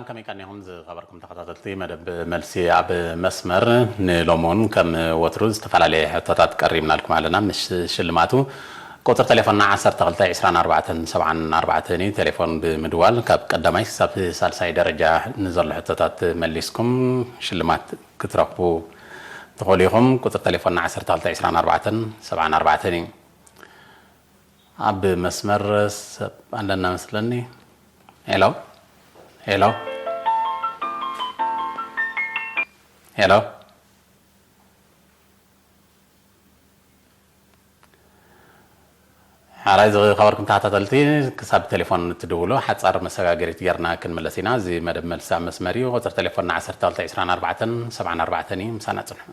ከመይ ቀኒኹም ዝኸበርኩም ተኸታተልቲ መደብ መልሲ ኣብ መስመር? ንሎሚ እውን ከም ወትሩ ዝተፈላለየ ሕቶታት ቀሪብናልኩም ኣለና። ምስ ሽልማቱ ቁፅሪ ቴሌፎንና ዓሰርተ ክልተ ዕስራን ኣርባዕተን ሰብዓን ኣርባዕተን እዩ። ቴሌፎን ብምድዋል ካብ ቀዳማይ ክሳብ ሳልሳይ ደረጃ ንዘሎ ሕቶታት መሊስኩም ሽልማት ክትረኽቡ ትኽእሉ ኢኹም። ቁፅሪ ቴሌፎንና ዓሰርተ ክልተ ዕስራን ኣርባዕተን ሰብዓን ኣርባዕተን እዩ። ኣብ መስመር ሰብ ኣለና መስለኒ። ሄሎ፣ ሄሎ፣ ሄሎ። ሓራይ ዝኸበርኩም ተኸታተልቲ፣ ክሳብ ቴሌፎን እትድውሉ ሓጻር መሰጋገሪት ጌርና ክንምለስ ኢና። እዚ መደብ መልሲ ኣብ መስመር እዩ። ቁጽሪ ቴሌፎንና ዓሰርተ ክልተ ዕስራን ኣርባዕተን ሰብዓን ኣርባዕተን እዩ። ምሳና ጽንሑ።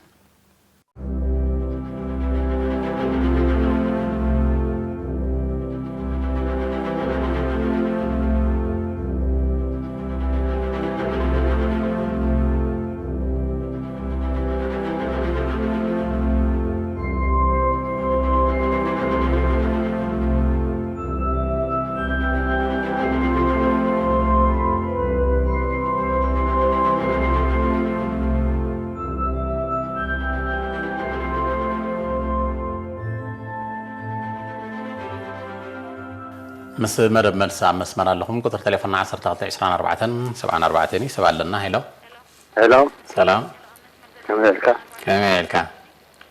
ምስ መደብ መልሲ ኣብ መስመር ኣለኹም። ቁጽሪ ቴሌፎንና ዓሰርተ ክልተ ዕስራን ኣርባዕተን ሰብዓን ኣርባዕተን እዩ። ሰብ ኣለና። ሄሎ። ሄሎ። ሰላም። ከመይ ኢልካ? ከመይ ኢልካ?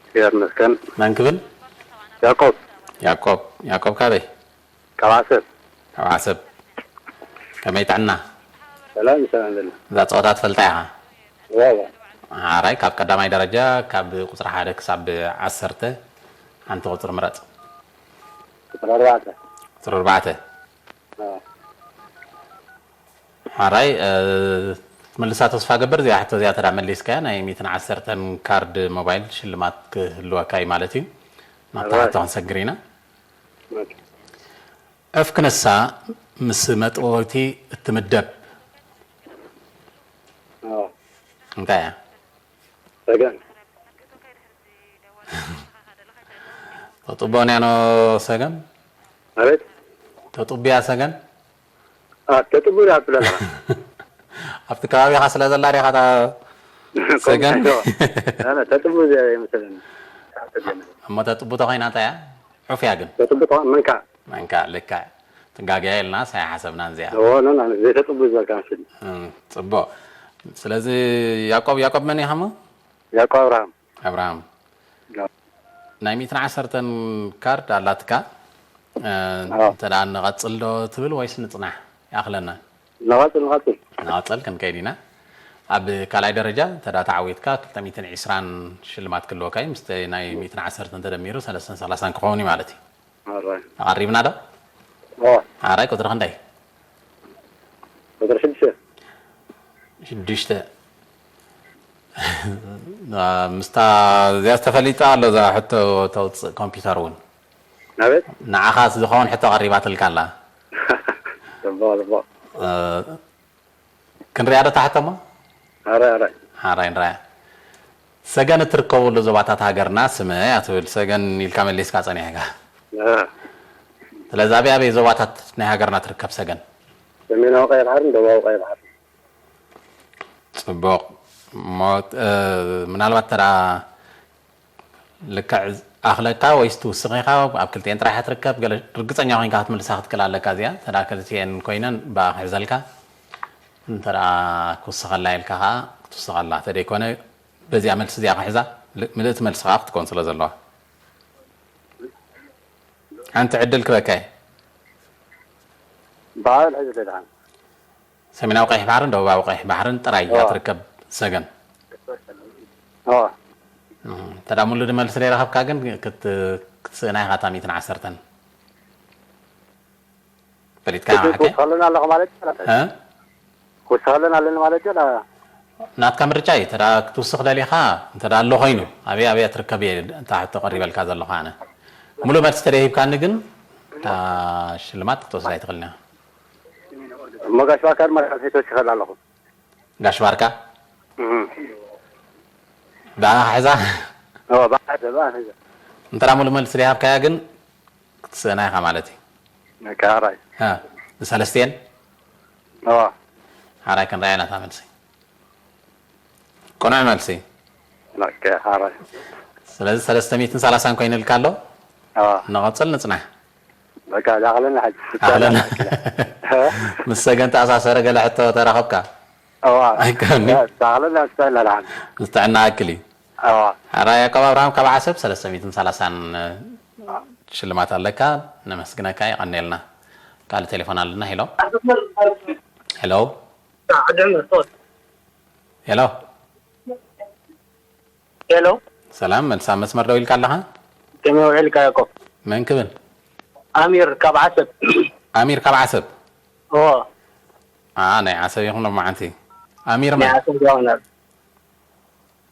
እግዚኣብሔር ይመስገን። መን ክብል? ያዕቆብ። ያዕቆብ። ያዕቆብ ካበይ? ካብ ዓሰብ። ካብ ዓሰብ። ከመይ ጥዕና? ሰላም፣ ሰላም ዘሎ። እዛ ጸወታ ትፈልጣ ኢኻ? እዋ፣ እዋ። ሓራይ፣ ካብ ቀዳማይ ደረጃ ካብ ቁጽሪ ሓደ ክሳብ ዓሰርተ ሓንቲ ቁጽሪ ምረጽ። ቁጽሪ ኣርባዕተ። ቁጽሪ ኣርባዕተ። ኣዎ። ሓራይ፣ እ፣ ክትምልሳ ተስፋ ገብር። እዚኣ ሕቶ እዚኣ ተዳ መሊስካያ፣ ናይ ሚእትን ዓሰርተን ካርድ ሞባይል ሽልማት ክህልወካ እዩ ማለት እዩ። ናብታ ሕቶ ክንሰግር ኢና። ኦኬ። ዑፍ ክነሳ ምስ መጥወውቲ እትምደብ ኣዎ። እንታይ እያ? ሰገን። ተጥቦ ንያኖ ሰገን? ኣቤት? ተጥቡያ ሰገን? አ፣ ተጥቡ እያ ትብለና። ኣብቲ ከባቢኻ ስለ ዘላ ዲኻ እታ ሰገን? ከምኡ። ኣነ ተጥቡ እያ ይመስለኒ። እሞ ተጥቡ ተኾይና እንታይ እያ? ዑፍ እያ ግን። ተጥቡ ተኾ-፣ መንካ። መንካ፣ ልክዕ። ትጋገያ ኢልናስ ኣይሓሰብናን እዚኣ። እዎ፣ ኖ፣ ኖ፣ ዘይተጥቡ ዝበልካ መስል። እም፣ ጽቡቕ። ስለዚ ያዕቆብ፣ ያዕቆብ መን ኢኻ እሞ? ያዕቆብ ኣብርሃም። ኣብርሃም። ያው። ናይ ሚእትን ዓሰርተን ካርድ ኣላትካ። እ፣ ኣዎ። እንተ ደኣ ንቐጽል ዶ ትብል ወይስ ንጽናሕ? ይኣኽለና። ንቐጽል፣ ንቐጽል። ንቐጽል ክንከይድ ኢና። ኣብ ካልኣይ ደረጃ እንተ ደኣ ተዓዊትካ ክልተ ሚእትን ዕስራን ሽልማት ክህልወካ እዩ። ምስቲ ናይ ሚእትን ዓሰርተን ተደሚሩ ሰለስተን ሰላሳን ክኸውን እዩ ማለት እዩ። ኣራይ። ኣቐሪብና ዶ? ኦ። ኣራይ፣ ቁጽሪ ክንደይ? ቁጽሪ ሽዱሽተ። ሽዱሽተ። ምስታ እዚኣ ዝተፈሊጣ ኣሎ፣ እዛ ሕቶ ተውጽእ ኮምፒውተር እውን። ናበይ? ንዓኻ ዝኸውን ሕቶ ቀሪባትልካ ኣላ። ጽቡቕ፣ ጽቡቕ። እ፣ ክንሪኣ ዶ እታ ሕቶ እሞ? ኣራይ፣ ኣራይ። ሓራይ ንራያ። ሰገን እትርከበሉ ዞባታት ሃገርና ስመ እያ ትብል። ሰገን ኢልካ መሊስካ ጸኒሕካ። እ። ስለዚ ኣበይ ኣበይ ዞባታት ናይ ሃገርና ትርከብ ሰገን? ሰሜናዊ ቀይሕ ባሕርን ደቡባዊ ቀይሕ ባሕርን። ጽቡቕ። እሞ፣ እ፣ ምናልባት ተራ ልክዕ ኣኽለካ ወይስ ትውስኽ ኢኻ? ኣብ ክልቲኤን ጥራሕ እያ ትርከብ። ገለ ርግጸኛ ኮይንካ ክትምልሳ ክትክእል ኣለካ እዚኣ። እንተ ደኣ ክልቲኤን ኮይነን ብኣ ክሕዘልካ። እንተ ደኣ ክውስኸላ ኢልካ ኸኣ ክትውስኸላ። እንተ ደይኮነ በዚኣ መልሲ እዚኣ ክሕዛ፣ ል-፣ ምልእቲ መልሲ ኸኣ ክትኮን ስለ ዘለዋ። ሓንቲ ዕድል ክበካ እየ። ብኣበል ሕዚ ደድሓን። ሰሜናዊ ቀይሕ ባሕርን ደቡባዊ ቀይሕ ባሕርን ጥራይ እያ እዋ። ትርከብ ሰገን። እዋ። እም፣ እንተ ደኣ ምሉእ መልሲ ዘይረኸብካ ግን ክት-፣ ክትስእና ኢኻ እታ ሚእትን ዓሰርተን። ፈሊጥካ ክትስእ ሓቀይ? ክውስኸለና ኣለኹ ማለት እዩ? እ? ክውስኸለና ኣለኒ ማለት እዩ? ዳ- ናትካ ምርጫ እዩ። እንተ ደኣ ክትውስኽ ደሊኻ፣ እንተ ደኣ ኣሎ ኮይኑ፣ ኣበይ ኣበይ ትርከብ እየ እታ ሕቶ ቀሪበልካ ዘለኹ ኣነ። ምሉእ መልሲ እንተ ደኣ ሂብካኒ ግን፣ እታ ሽልማት ክትወስድ ኣይትኽእልን ኢኻ። እሞ ጋሽ ባካር መራሒ ተወሲኸላ ኣለኹ። ጋሽ ባርካ? እህ። ብኣኻ ሕዛ? እዎ፣ ብኣኻ ሕዛ፣ ብኣኻ ሕዛ። እንተ ደኣ ሙሉ መልሲ ዘይሃብካያ ግን ክትስእና ኢኻ ማለት እዩ። ነካ፣ ኣራይ። ሃ፣ ንሰለስቲኤን? እዎ። ሓራይ ክንርኣያ ኢና እታ መልሲ። ቅኑዕ መልሲ። ኦኬ፣ ሓራይ። ስለዚ ሰለስተ ሚእትን ሰላሳን ኮይኑልካ ኣሎ። ኣዋ። ንቐጽል ንጽናሕ። በቃ ዳቕለና ሕጂ። ኣለን። ምስ ሰገን ተኣሳሰረ ገለ ሕቶ ተረኸብካ? ኣዋ። ኣይኮንኒ። ዳቕለና ስታይል ኣልሓን። ምስ ጥዕና ኣክል እዩ። ኣዋ። ሓራይ ያዕቆብ ኣብርሃም ካብ ዓሰብ ሰለስተ ሚእትን ሰላሳን ሽልማት ኣለካ። ነመስግነካ፣ የቐንየልና። ካልእ ቴሌፎን ኣለና። ሄሎ። ሄሎ። ሄሎ። ሄሎ። ሰላም፣ መልሳ መስመር ደው ኢልካ ኣለኻ? ከመይ ውዒልካ ያዕቆብ? መን ክብል? ኣሚር ካብ ዓሰብ። ኣሚር ካብ ዓሰብ። ኦ። ኣ፣ ናይ ዓሰብ ይኹን ሎማዓንቲ። ኣሚር ናይ መን? ዓሰብ ይኹን።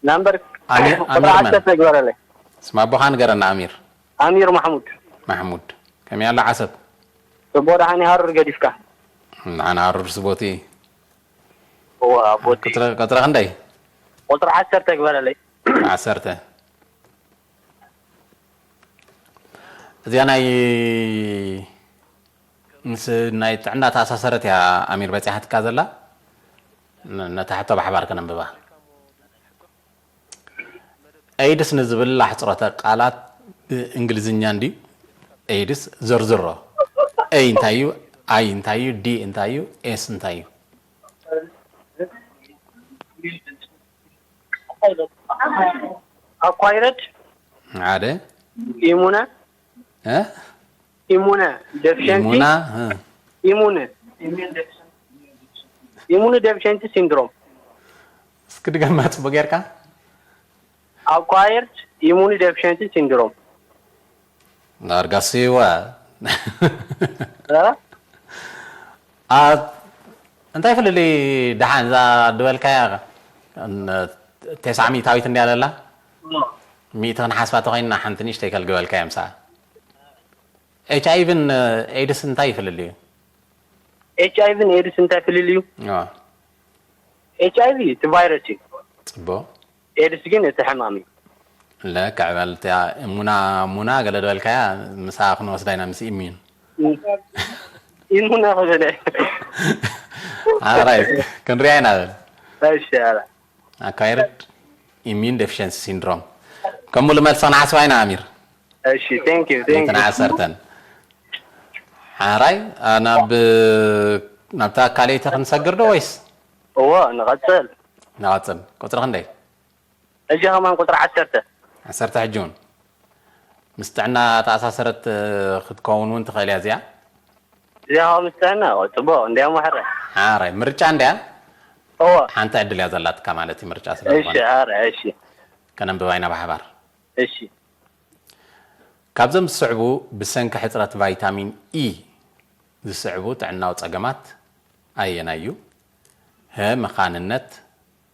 ናምበር ኣሚር፣ ቁጥሪ ኣሚር መን? ዓሰርተ ግበረለይ። ስም ኣቦኻን ገረና ኣሚር። ኣሚር ማሕሙድ። ማሕሙድ። ከመይ ኣላ ዓሰብ? ጽቡቕ ደሓን ይሃርር ገዲፍካ። ንዓና ሃሩር ስቦቲ። እዋ ቦቲ። ቁጽሪ፣ ቁጽሪ ክንደይ? ቁጥሪ ዓሰርተ ግበረለይ። ዓሰርተ። እዚኣ ናይ ምስ ናይ ጥዕና ተኣሳሰረት እያ ኣሚር በጺሓትካ ዘላ። ን-፣ ነታ ሕቶ ብሓባር ከነንብባ። ኤይድስ ንዝብል ኣሕጽሮተ ቃላት ብእንግሊዝኛ እንድዩ። ኤይድስ ዘርዝሮ። ኤይ እንታይ እዩ? ኣይ እንታይ እዩ? ዲ እንታይ እዩ? ኤስ እንታይ እዩ? ኣኳይረድ ሓደ ኢሙነ እ? ኢሙነ ደፊሸንሲ ኢሙና እ። ኢሙነ ኢሙነ ደፊሸንሲ ሲንድሮም እስኪ ድገማ ጽቡቅ ጌርካ። ኣኳየርድ ኢሙኒ ደፊሸንሲ ሲንድሮም ዳርጋ ሲዋ እ? ኣ እንታይ ፍልልይ ደሓን እዛ ድበልካያ ን-፣ ተስዓ ሚእታዊት እንድያ ዘላ ሚእቲ ክንሓስባ ተኾይንና ሓንቲ ንእሽተይ ከልግበልካ እየ ምሳኣ። ኤች ኣይ ቪን ኤድስ እንታይ ይፍልልዩ? ኤች ኣይ ቪን ኤድስ እንታይ ፍልልዩ? ዋ፣ ኤች ኣይ ቪ እቲ ቫይረስ እዩ። ጽቡቕ። ኤድስ ግን እቲ ሕማም እዩ። ለክዕ በል እቲኣ እሙና እሙና ገለ ዝበልካያ ምሳ ክንወስዳ ኢና ምስ ኢሚን ኢሙና ክበለ ኣራይ ክንሪያ ኢና በል እሺ ኧረ ኣካይርድ ኢሚን ዴፊሽንሲ ሲንድሮም ከም ሙሉ መልሲ ክንሓስባ ኢና ኣሚር እሺ thank you thank ሚእትን you ዓሰርተን ሓራይ ኣ፣ ናብ ናብታ ካልኣይቲ ክንሰግር ዶ ወይስ እዎ ንቐጽል ንቐጽል ቁፅሪ ክንደይ እጂ ከማን ቁፅሪ ዓሰርተ ዓሰርተ ሕጂ እውን ምስ ጥዕና ተኣሳሰረት ክትከውን እውን ትኽእል እያ እዚኣ እዚኣ ካብ ምስ ጥዕና ጽቡቕ እንዲያ ማሕረ ሓራይ ምርጫ እንድያ እዎ ሓንቲ ዕድል እያ ዘላትካ ማለት እዩ ምርጫ ስለ እሺ ዝኾነ ኧረ እሺ ከነንብባ ኢና ብሓባር እሺ ካብዞም ዝስዕቡ ብሰንኪ ሕፅረት ቫይታሚን ኢ ዝስዕቡ ጥዕናዊ ፀገማት ኣየናይ እዩ? ሀ መኻንነት፣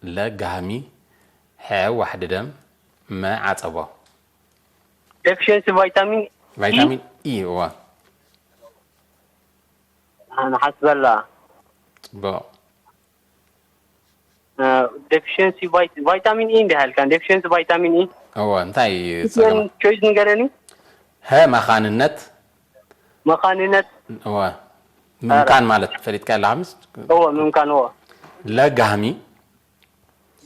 ለ ጋህሚ፣ ሐ ዋሕዲ ደም፣ መ ዓፀቦ። ዴፊሽንሲ ቫይታሚን ቫይታሚን ኢ እዋ ንሓስበላ ፅቡቕ ዴፊሽንሲ ቫይታሚን ኢ እንዲሃልካ ዴፊሽንሲ ቫይታሚን ኢ እወ እንታይ እዩ ፀገማ? ቾይስ ንገረኒ ሀ መኻንነት መኻንነት እወ ምምካን ማለት ፈሊጥካ ኣለካ ምስ እወ ምምካን እወ ለ ጋህሚ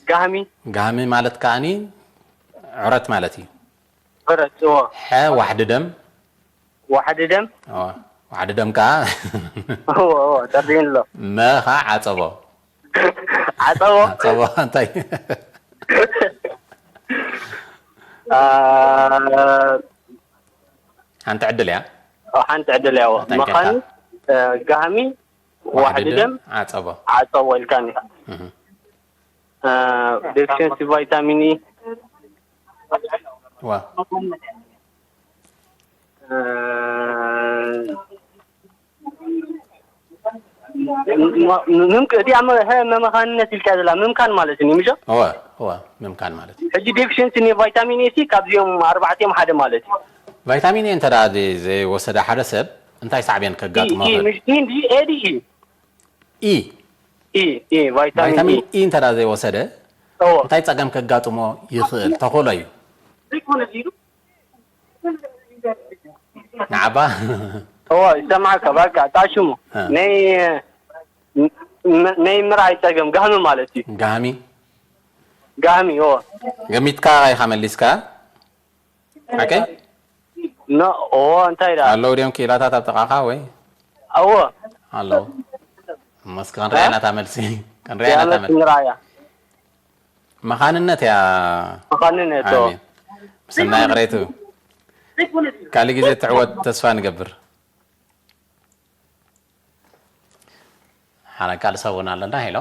ጋህሚ ጋህሚ ማለት ከዓኒ ዕረት ማለት እዩ ብረት እወ ሐ ዋሕዲ ደም ዋሕዲ ደም እወ ዋሕዲ ደም ከዓ እወ እወ ተርዲን ኣሎ መ ከዓ ዓፀቦ ዓፀቦ ዓፀቦ እንታይ አ፣ ሓንቲ ዕድል እያ ሓንቲ ዕድል ያዎ እንታይ መኻኒ ከካ? ጋህሚ ዋሕዲ ደም ዓፀቦ ዓፀቦ ኢልካኒ እህ። ዴፊሽንሲ ቫይታሚን ኢ ዋ እቲኣ መመኻንነት ኢልካ ዘላ ምምካን ማለት እዩ ምሾ እወ እወ ምምካን ማለት እዩ ሕጂ ዴፊሽንሲ ኒ ቫይታሚን ኤ ሲ ካብዚኦም ኣርባዕቲኦም ሓደ ማለት እዩ ቫይታሚን ኤ እንተ ደኣ ዘይ- ዘይወሰደ ሓደ ሰብ እንታይ ሳዕቤን ከጋጥሞ ይኽእል? ኢንዲ ኤዲ ኢ ኢ ኢ ቫይታሚን ቫይታሚን ኢ ኢ እንተ ደኣ ዘይወሰደ እዎ እንታይ ጸገም ከጋጥሞ ይኽእል ተኽእሎ እዩ ንዓባ እዎ ይሰማዕካ በቃ ጣሽሙ እ። ናይ ም-፣ ናይ ምርኣይ ጸገም ጋህሚ ማለት እዩ። ጋህሚ ጋህሚ ኦ ገሚትካ ኢኻ መሊስካ። ሓቀይ ኖ ኦ እንታይ ዳ ኣለዉ ድዮም ክኢላታት ኣብ ጥቓኻ ወይ? ኣዎ ኣለዉ። እሞ እስኪ ክንሪኣ ኢና እታ መልሲ። ክንሪኣ ኢና እታ ያመት መልሲ። ምርኣያ መኻንነት እያ። መኻንነት ኦ ኣሜን። ብስና ይቕሬቱ። ካልእ ግዜ ትዕወት ተስፋ ንገብር። ሓና ካልእ ሰብ እውን ኣለና። ሄሎ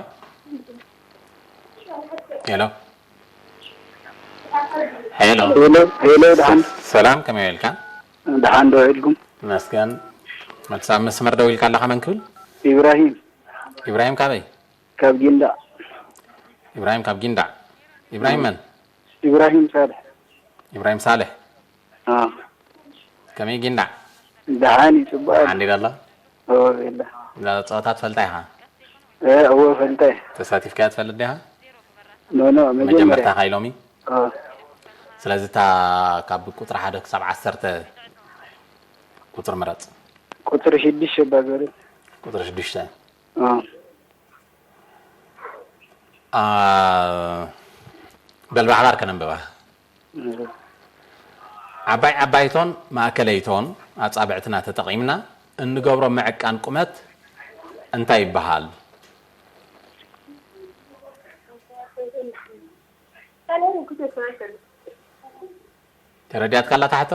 ሄሎ ሄሎ ሄሎ ሄሎ፣ ደሓን ሰላም፣ ከመይ ውዒልካ? ደሓን ዶ ውዒልኩም? መስገን። መልሳ ኣብ መስመር ደው ኢልካ ኣለኻ፣ መን ክብል? ኢብራሂም ኢብራሂም ካበይ? ካብ ጊንዳዕ። ኢብራሂም ካብ ጊንዳዕ። ኢብራሂም መን? ኢብራሂም ሳልሕ። ኢብራሂም ሳልሕ። ኣዎ። ከመይ ጊንዳዕ? ደሓን እዩ፣ ጽቡቕ ኣሎ። ሓንዲ ደሎ? እወ፣ የለ። እዛ ጸወታ ትፈልጣ ኢኻ? እ፣ እወ፣ ፈልጠ። ተሳቲፍካ ትፈልጥ ዲኻ? ኖ፣ ኖ፣ መጀመርታ። መጀመርታ ካይሎሚ? እወ። ስለዚ እታ ካብ ቁጽሪ ሓደ ክሳብ ዓሰርተ ቁጽሪ ምረጽ። ቁጽሪ ሽዱሽተ እባ ገለ። ቁጽሪ ሽዱሽተ። እወ። አ፣ በል ብሓባር ከነንብባ። ዓባይ ዓባይቶን ማእከለይቶን ኣጻብዕትና ተጠቒምና እንገብሮ ምዕቃን ቁመት እንታይ ይበሃል? ተረዲኣትካ ኣላ እታ ሕቶ?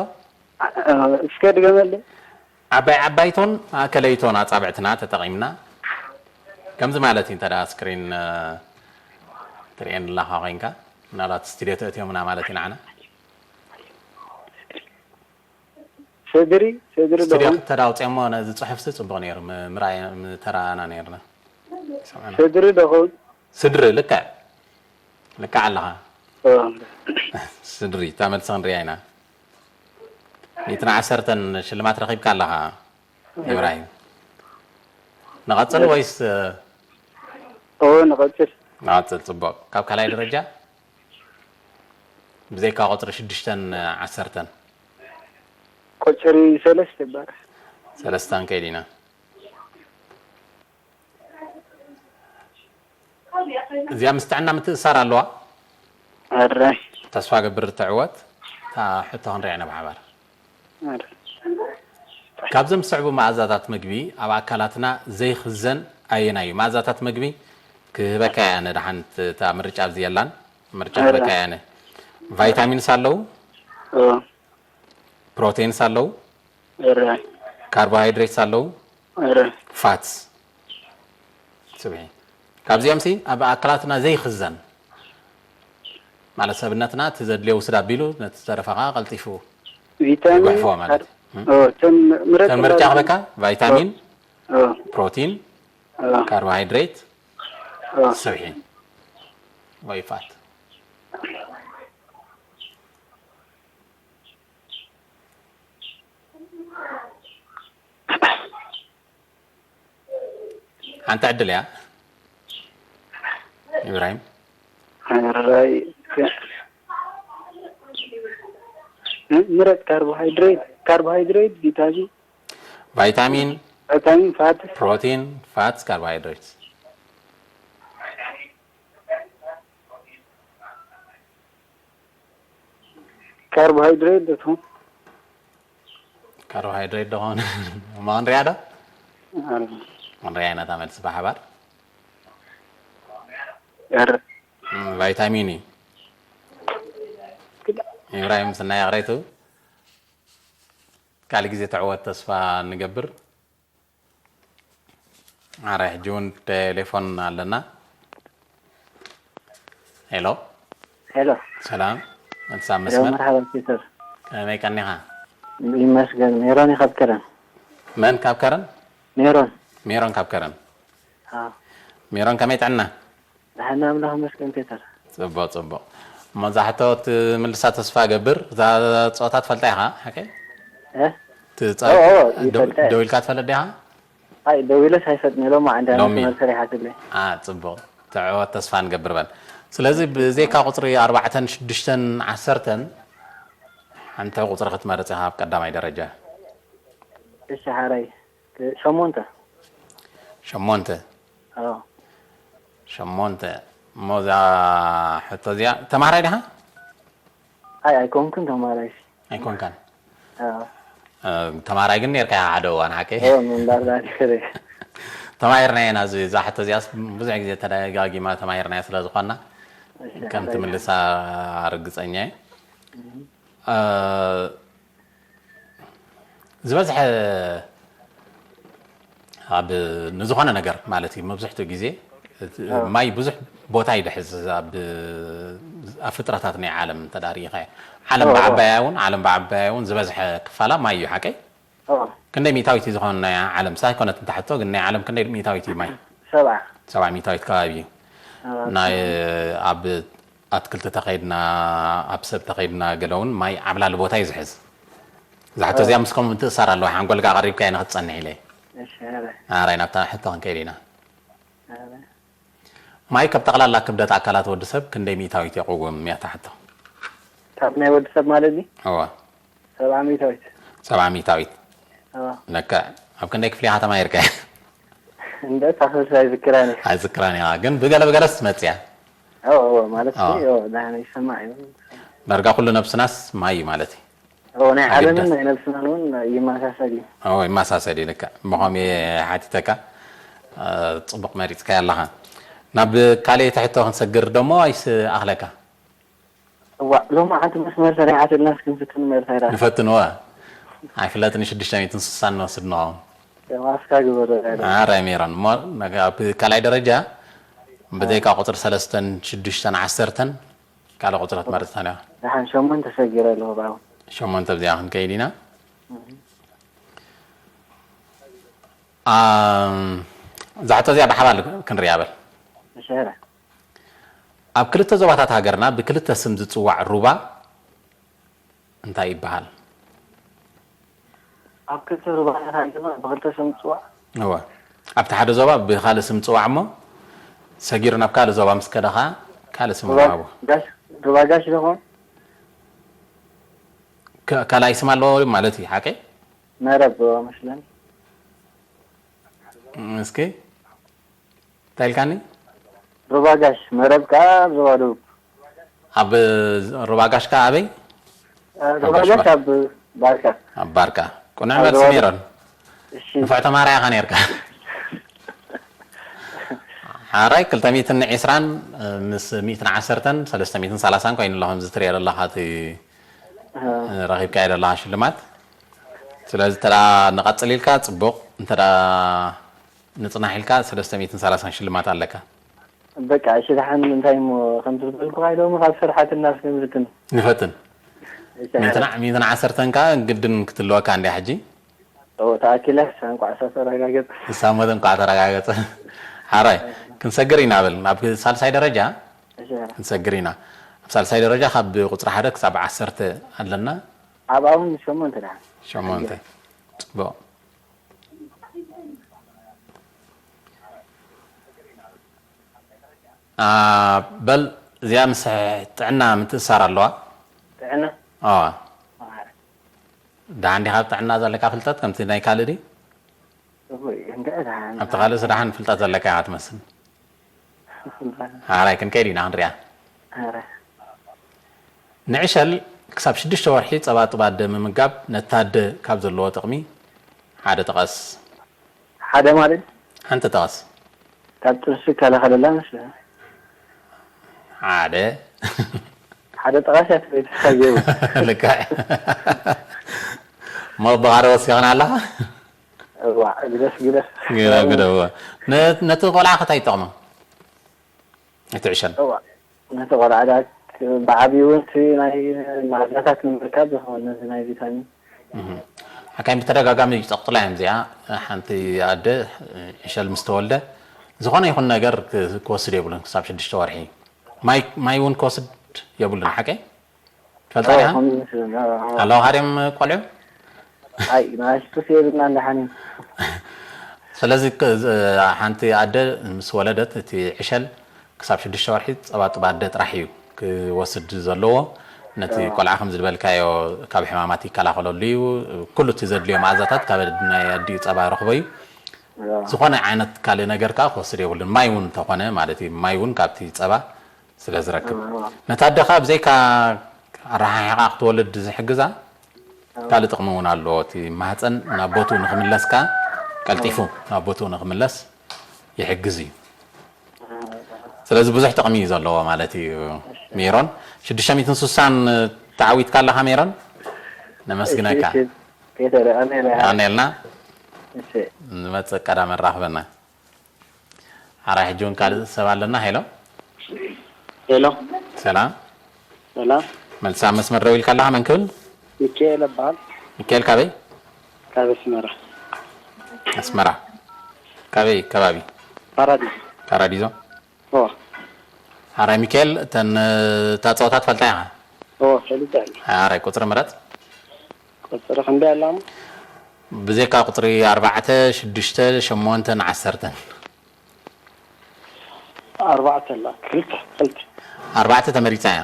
እስከ ድገመለይ። ዓባይ ዓባይቶን ማእከለይቶን ኣጻብዕትና ተጠቒምና ከምዚ ማለት እዩ። እንተ ደኣ ስክሪን፣ እ፣ ትርእየኒ ኣለኻ ኮይንካ፣ ምናልባት ስቱድዮ ተእትዮምና ማለት እዩ ንዓና። ሰድሪ፣ ሰድሪ ስቱድዮ ደኹም። እንተ ደኣ ኣውጺኦሞ ነዚ ጽሑፍሲ ጽቡቕ ነይሩ፣ ም-፣ ምርኣይ ምተራእና ነይርና። ሰምዕና። ሰድሪ ደኹም። ስድሪ፣ ልክዕ። ልክዕ ኣለኻ። ኦ። ስድሪ፣ እታ መልሲ ክንሪኣ ኢና። ሚእትን ዓሰርተን ሽልማት ረኺብካ ኣለኻ ኢብራሂም። ንቐጽል ወይስ? ኦ፣ ንቐጽል። ንቐጽል፣ ጽቡቕ። ካብ ካልኣይ ደረጃ ብዘይካ ቁጽሪ ሽዱሽተን ዓሰርተን። ቁጽሪ ሰለስተ ይባላል። ሰለስተ ክንከይድ ኢና። እዚኣ ምስ ጥዕና ምትእስሳር ኣለዋ። ኣራይ። ተስፋ ገብር ትዕወት። እታ ሕቶ ክንሪኣ ኢና ብሓባር። ኣረ። ካብዞም ዝስዕቡ መኣዛታት ምግቢ ኣብ ኣካላትና ዘይኽዘን ኣየናይ እዩ? መኣዛታት ምግቢ ክህበካ እየ ኣነ። ደሓን፣ እታ ምርጫ ኣብዚ የላን። ምርጫ ኣረ። ክህበካ እየ ኣነ። ቫይታሚንስ ኣለዉ፣ ኦ። ፕሮቲንስ ኣለዉ፣ ኣረ። ካርቦሃይድሬትስ ኣለዉ፣ ኣረ። ፋትስ። ስብሒ፣ ካብዚኦም ሲ ኣብ ኣካላትና ዘይኽዘን ማለት ሰብነትና እቲ ዘድልዮ ውስድ ኣቢሉ ነቲ ዝተረፈ ከዓ ቀልጢፉ ቪታሚን ይጉሕፎ ማለት እዩ። ኦ፣ ተን ምረጥ ተን ምርጫ ክበካ ቫይታሚን፣ ኦ። ፕሮቲን፣ ኦ። ካርቦሃይድሬት፣ ኦ። ስብሒ ወይ ፋት። ሓንቲ ዕድል እያ ኢብራሂም። ኣራይ። ምረጥ ካርቦሃይድሬት፣ ካርቦሃይድሬት፣ ቪታሚን፣ ቫይታሚን፣ ቪታሚን፣ ፋት፣ ፕሮቲን፣ ፋትስ፣ ካርቦሃይድሬትስ። ካርቦሃይድሬት ደትኹም። ካርቦሃይድሬት ደኾን? እሞ ክንሪኣ ዶ? ክንሪኣ ኢና እታ መልሲ ብሓባር። ኣረ። እም፣ ቫይታሚን እዩ። ኢብራሂም ስናይ ኣቕሬቱ ካልእ ግዜ ተዕወት ተስፋ ንገብር። ኣረ፣ ሕጂ እውን ቴሌፎን ኣለና። ሄሎ። ሄሎ። ሰላም። መልሳ ሄሎ፣ መስመር። መርሓባ ፒተር። ከመይ ቀኒኻ? ይመስገን። ሜሮን እዩ ካብ ከረን። መን ካብ ከረን? ሜሮን። ሜሮን ካብ ከረን። ኣዎ። ሜሮን ከመይ ጥዕና? ደሓን ኣምላኽ ይመስገን ፒተር። ጽቡቕ፣ ጽቡቕ። እሞ እዛ ሕቶ ትምልሳ ተስፋ ገብር። እዛ ጸወታ ትፈልጣ ኢኻ? ሓቀይ? እ? ትጻ-፣ ኦ፣ ኦ፣ ደው-፣ ይፈልጣ። ደው ኢልካ ትፈልጥ ዲኻ? ኣይ፣ ደው ኢለስ ኣይፈልጥን ኢሎም፣ ዓንዳ ሎሚ። መስመር ሰሪሓትለይ። አ፣ ጽቡቕ። ትዕወት ተስፋ ንገብር በል። ስለዚ ብዘይካ ቁጽሪ ኣርባዕተን ሽዱሽተን ዓሰርተን ሓንቲ ቁጽሪ ክትመርጽ ኢኻ ኣብ ቀዳማይ ደረጃ። እሺ፣ ሓራይ። ሸሞንተ። ሸሞንተ። ኣዎ። ሸሞንተ። እሞ እዛ ሕቶ እዚኣ፣ ተማሃራይ ዲኻ? ኣይ ኣይኮንኩን ተማሃራይ። ኣይኮንካን። ኣዎ። እ፣ ተማሃራይ ግን ኔርካ ኢኻ ሓደ እዋን፣ ሓቂ? ኦ ምንባር ዳ ነይረ። ተማሂርናዮ ኢና፣ እዚ፣ እዛ ሕቶ እዚኣስ ብዙሕ ግዜ ተደጋጊማ ተማሂርናዮ ስለ ዝኾንና፣ ከም ትምልሳ ርግጸኛ እየ። እ፣ ዝበዝሐ ኣብ ንዝኾነ ነገር ማለት እዩ፣ መብዝሕትኡ ግዜ እቲ ማይ ብዙሕ ቦታ ይድሕዝ ኣብ ኣብ ፍጥረታት ናይ ዓለም እንተ ደኣ ርኢኻዮ። ዓለም ብዓባያ እውን፣ ዓለም ብዓባያ እውን ዝበዝሐ ክፋላ ማይ እዩ፣ ሓቀይ? ክንደይ ሚእታዊት እዩ ዝኾን ናይ ዓለም? ሳይኮነት እንተ ሕቶ፣ ግን ናይ ዓለም ክንደይ ሚእታዊት እዩ ማይ? ሰብዓ። ሰብዓ ሚእታዊት ከባቢ እዩ። ናይ ኣብ ኣትክልቲ ተኸይድና፣ ኣብ ሰብ ተኸይድና፣ ገለ እውን ማይ ዓብላሊ ቦታ እዩ ዝሕዝ። እዛ ሕቶ እዚኣ ምስ ከምኡ ምትእሳር ኣለዋ፣ ሓንጎልካ ኣቐሪብካዮ ንክትጸንሕ ኢለ። እሺ፣ ኧረ፣ ኣራይ ናብታ ሕቶ ክንከይድ ኢና። ኧረ። ማይ ካብ ጠቕላላ ክብደት ኣካላት ወዲ ሰብ ክንደይ ሚእታዊት የቕውም እያ እታ ሕቶ? ካብ ናይ ወዲ ሰብ ማለት ድዩ? እወ። ሰብዓ ሚእታዊት። ሰብዓ ሚእታዊት። እወ። ለክዕ። ኣብ ክንደይ ክፍሊ ኢኻ ተማሂርካ? እንደ ታኽልስ ኣይዝክራን እየ። ኣይዝክራን ኢኻ፣ ግን ብገለ ብገለስ ትመጽእ እያ። እወ፣ እወ፣ ማለት ኣዎ። እወ፣ ዳህና ይሰማዕ እዩ። ዳርጋ ኩሉ ነብስናስ ማይ እዩ ማለት እዩ። እወ፣ ናይ ዓለምን ኣገዳሲ። ናይ ነብስናን እውን ይመሳሰል እዩ። እወ፣ ይመሳሰል እዩ። ልክዕ። እሞ ከምኡ እየ ሓቲተካ፣ እ፣ ጽቡቕ መሪጽካዮ ኣለኻ። ናብ ካልእ ትሕቶ ክንሰግር ደሞ ኣይስ ኣኽለካ? እዋእ፣ ሎሚ ሓንቲ መስመር ሰሪሓትልና እስኪ ንፍትን መርታ ይራ። ንፈትንዎ። ኣይፍለጥን፣ ሽዱሽተ ሚእትን ስሳን ንወስድ ንኸውን። ማስካ ግበሮ። ኣረ ሜሮን፣ እሞ ነገ ኣብ ካልኣይ ደረጃ ብዘይካ ቁፅሪ ሰለስተን ሽዱሽተን ዓሰርተን ካልእ ቁፅሪ ክትመርፅ ተለኻ። ደሓን ሸሞንተ ሰጊረ ኣለኹ ብኣው። ሸሞንተ ብዚኣ ክንከይድ ኢና። ኣም፣ እዛ ሕቶ እዚኣ ብሓባር ክንሪኣ በል። እሺ፣ ሄረ። ኣብ ክልተ ዞባታት ሃገርና ብክልተ ስም ዝፅዋዕ ሩባ እንታይ ይበሃል? ኣብ ክልተ ሩባታት ሃገርና ብክልተ ስም ዝፅዋዕ? እወ። ኣብቲ ሓደ ዞባ ብካልእ ስም ዝፅዋዕ እሞ ሰጊሩ ናብ ካልእ ዞባ ምስ ከደ ኸዓ ካልእ ስም ሩባ ይወሃቦ። ጋሽ፣ ሩባ ጋሽ ዶ ኾን? ከ-፣ ካልኣይ ስም ኣለዎ ማለት እዩ፣ ሓቀይ? መረብ ዶ መስለኒ? እስኪ እንታይ ኢልካኒ? ሩባ ጋሽ፣ መረብ ከዓ ኣብ ዞባ ደቡብ። ኣብ ሩባ ጋሽ ከዓ ኣበይ? ሩባ ጋሽ ኣብ ባርካ። ኣብ ባርካ። ቅኑዕ ኣብ መልሲ ዞባ ሜሮን። እሺ። ንፉዕ ተማሃራይ ኢኻ ኔርካ። ሓራይ ክልተ ሚእትን ዕስራን ምስ ሚእትን ዓሰርተን ሰለስተ ሚእትን ሰላሳን ኮይኑ ኣሎ፣ ከምዚ ትሪኦ ዘለኻ እቲ ረኺብካዮ ዘለኻ ሽልማት። ስለዚ እንተ ደኣ ንቐጽል ኢልካ ጽቡቕ፣ እንተ ደኣ ንጽናሕ ኢልካ ሰለስተ ሚእትን ሰላሳን ሽልማት ኣለካ። በቃ እሺ፣ ደሓን እንታይ እሞ ከምቲ ዝበልኩኻ ኢሎም ካብ ስርሓትና እስከ ንፍትን። ንፈትን። እሺ፣ ሚእትን ዓ-፣ ሚእትን ዓሰርተን ከኣ ግድን ክትልወካ እንድያ ሕጂ። ኦ፣ ተኣኪላስ እንቋዕ እሳ ተረጋገጸ። እሳ ሞት እንቋዕ ተረጋገጸ። ሓራይ፣ ክንሰግር ኢና በል። ኣብ ሳልሳይ ደረጃ እሺ፣ ክንሰግር ኢና። ኣብ ሳልሳይ ደረጃ ካብ ቁጽሪ ሓደ ክሳብ ዓሰርተ ኣለና። ኣብ ኣሁን ሸሞንተ ደሓን። ሸሞንተ። ጽቡቕ። ኣ፣ በል እዚኣ ምስ ጥዕና ምትእሳር ኣለዋ። ጥዕና? ኣዋ። ኣረ። ደሓን ዲኻ ኣብ ጥዕና ዘለካ ፍልጠት ከምቲ ናይ ካልእ ድዩ? እወ፣ እንድዒ ደሓን። ኣብቲ ካልእስ ደሓን ፍልጠት ዘለካ ኢኻ ትመስል። ሓራይ ክንከይድ ኢና ክንሪኣ። ኣረ። ንዕሸል ክሳብ ሽዱሽተ ወርሒ ጸባ ጡብ ኣደ ምምጋብ ነታ ኣደ ካብ ዘለዎ ጥቕሚ ሓደ ጥቀስ። ሓደ ማለት? ሓንቲ ጥቀስ። ካብ ጥንሲ ይከላኸለላ መስለኒ። ሓደ። ሓደ ጥቀስ እያ ትብል፣ ተሳጊሩ። ልክዕ። እሞ ኣቦኻ ዶ ወሲኽና ኣለኻ? እዋ፣ ግደፍ፣ ግደፍ። ግደፍ፣ ግደፍ፣ እዋ። ነ-፣ ነቲ ቆልዓ ከ እንታይ ይጠቕሞ? እቲ ዕሸል። እዋ፣ ነቲ ቆልዓ ዳ ብዓብዩ እውን እቲ ናይ መኣዛታት ንምርካብ ዝኸውን ነዚ ናይ ቪታሚን። እህ። ሓካይም ብተደጋጋሚ ይጠቕጥላ እዮም እዚኣ። ሓንቲ ኣደ ዕሸል ምስ ተወልደ ዝኾነ ይኹን ነገር ክ-፣ ክወስድ የብሉን ክሳብ ሽዱሽተ ወርሒ። ማይ፣ ማይ እውን ክወስድ የብሉን፣ ሓቀይ? ትፈልጣ ዲኻ? ከምዚ ይመስለኒ። ኣለዋኻ ድዮም ቆልዑ? ኣይ፣ ንኣሽቱ የብልና እንዳሓኒ። ስለዚ ክ-፣ ዝ-፣ ሓንቲ ኣደ ምስ ወለደት እቲ ዕሸል ክሳብ ሽዱሽተ ወርሒ ጸባ ጡብ ኣደ ጥራሕ እዩ ክወስድ ዘለዎ። ነቲ ቆልዓ ከምዚ ዝበልካዮ ካብ ሕማማት ይከላኸለሉ እዩ። ኩሉ እቲ ዘድልዮ መኣዛታት ካብ ናይ ኣዲኡ ጸባ ረኽቦ እዩ። ዝኾነ ዓይነት ካልእ ነገር ከዓ ክወስድ የብሉን። ማይ እውን እንተኾነ ማለት እዩ፣ ማይ እውን ካብቲ ፀባ ስለ ዝረክብ። ነታ ኣደ ከዓ ብዘይካ ኣረሓሒቓ ክትወልድ ዝሕግዛ፣ ካልእ ጥቕሚ እውን ኣለዎ። እቲ ማህፀን ናብ ቦትኡ ንኽምለስ ከዓ፣ ቀልጢፉ ናብ ቦትኡ ንኽምለስ ይሕግዝ እዩ። ስለዚ ብዙሕ ጥቕሚ እዩ ዘለዎ ማለት እዩ። ሜሮን፣ ሽዱሽተ ሚእትን ስሳን ተዓዊትካ ኣለኻ ሜሮን? ነመስግነካ። እሺ፣ እሺ። ኬተረ፣ ኣሜን። ኣሜንና። እሺ። ንመጽእ ቀዳም ኣራኽበና። ሓራይ ሕጂ እውን ካልእ ሰብ ኣለና። ሄሎ። ሄሎ። ሰላም። ሰላም። መልሳ መስመር ደው ኢልካ ኣለኻ፣ መን ክብል? ሚካኤል እበሃል። ሚካኤል ካበይ? ካብ ኣስመራ። ኣስመራ። ካበይ ከባቢ? ፓራዲዞ። ፓራዲዞ። ኦ። ሓራይ ሚካኤል፣ እተን፣ እታ ጸወታ ትፈልጣ ኢኻ? ኦ፣ ፈሊጠ ኣለኹ። ሓራይ ቁጽሪ ምረጽ። ቁጽሪ ክንደይ ኣላ እሞ? ብዘይካ ቁጽሪ ኣርባዕተ፣ ሽዱሽተ፣ ሸሞንተን ዓሰርተን። ኣርባዕተ ኣላ። ክልተ፣ ክልተ። ኣርባዕተ ተመሪጻ እያ።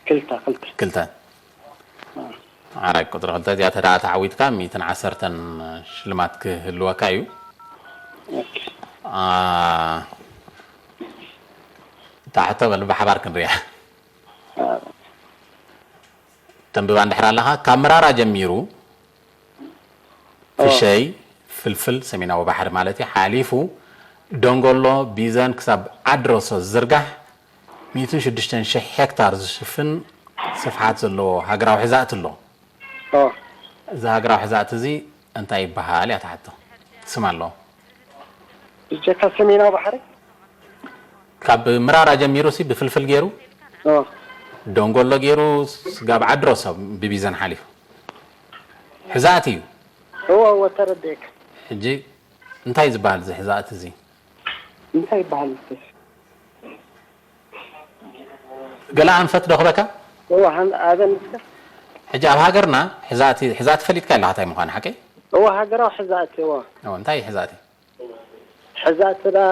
ክልተ፣ ክልተ። ክልተ። አ። ሓራይ ቁጽሪ ክልተ እዚኣ ተደኣ ተዓዊትካ ሚእትን ዓሰርተን ሽልማት ክህልወካ እዩ። ኦኬ። አ፣ እታ ሕቶ በል ብሓባር ክንሪኣ። አ። ተንብባ እንድሕር ኣለኻ፣ ካብ ምራራ ጀሚሩ ኦ። ፍሸይ፣ ፍልፍል፣ ሰሜናዊ ባሕሪ ማለት እዩ፣ ሓሊፉ ደንጎሎ፣ ቢዘን ክሳብ ዓድሮሶ ዝዝርጋሕ ሚእትን ሽዱሽተን ሽሕ ሄክታር ዝሽፍን ስፍሓት ዘለዎ ሃገራዊ ሕዛእቲ ኣሎ። ኦ። እዚ ሃገራዊ ሕዛእቲ እዚ እንታይ ይበሃል እያ እታ ሕቶ። ስም ኣለዎ። ብጀካ ሰሜናዊ ባሕሪ? ካብ ምራራ ጀሚሩ ሲ ብፍልፍል ገይሩ፣ ኦ። ደንጎሎ ገይሩ፣ ስጋብ ዓድሮሶ ብቢዘን ሓሊፉ። ሕዛእቲ እዩ። እወ፣ እወ፣ ተረዲኤካ። ሕጂ እንታይ ዝበሃል እዚ ሕዛእቲ እዚ? እንታይ ይበሃል? ገለ ኣንፈት ዶ ክበካ? እወ፣ ሃን-፣ ኣበን እስከ። ሕጂ ኣብ ሃገርና ሕዛእቲ፣ ሕዛእቲ ፈሊጥካ ኣለኻ እንታይ ምዃኑ፣ ሓቀይ? እወ፣ ሃገራዊ ሕዛእቲ፣ እወ። እወ፣ እንታይ እዩ ሕዛእቲ? ሕዛእቲ ደኣ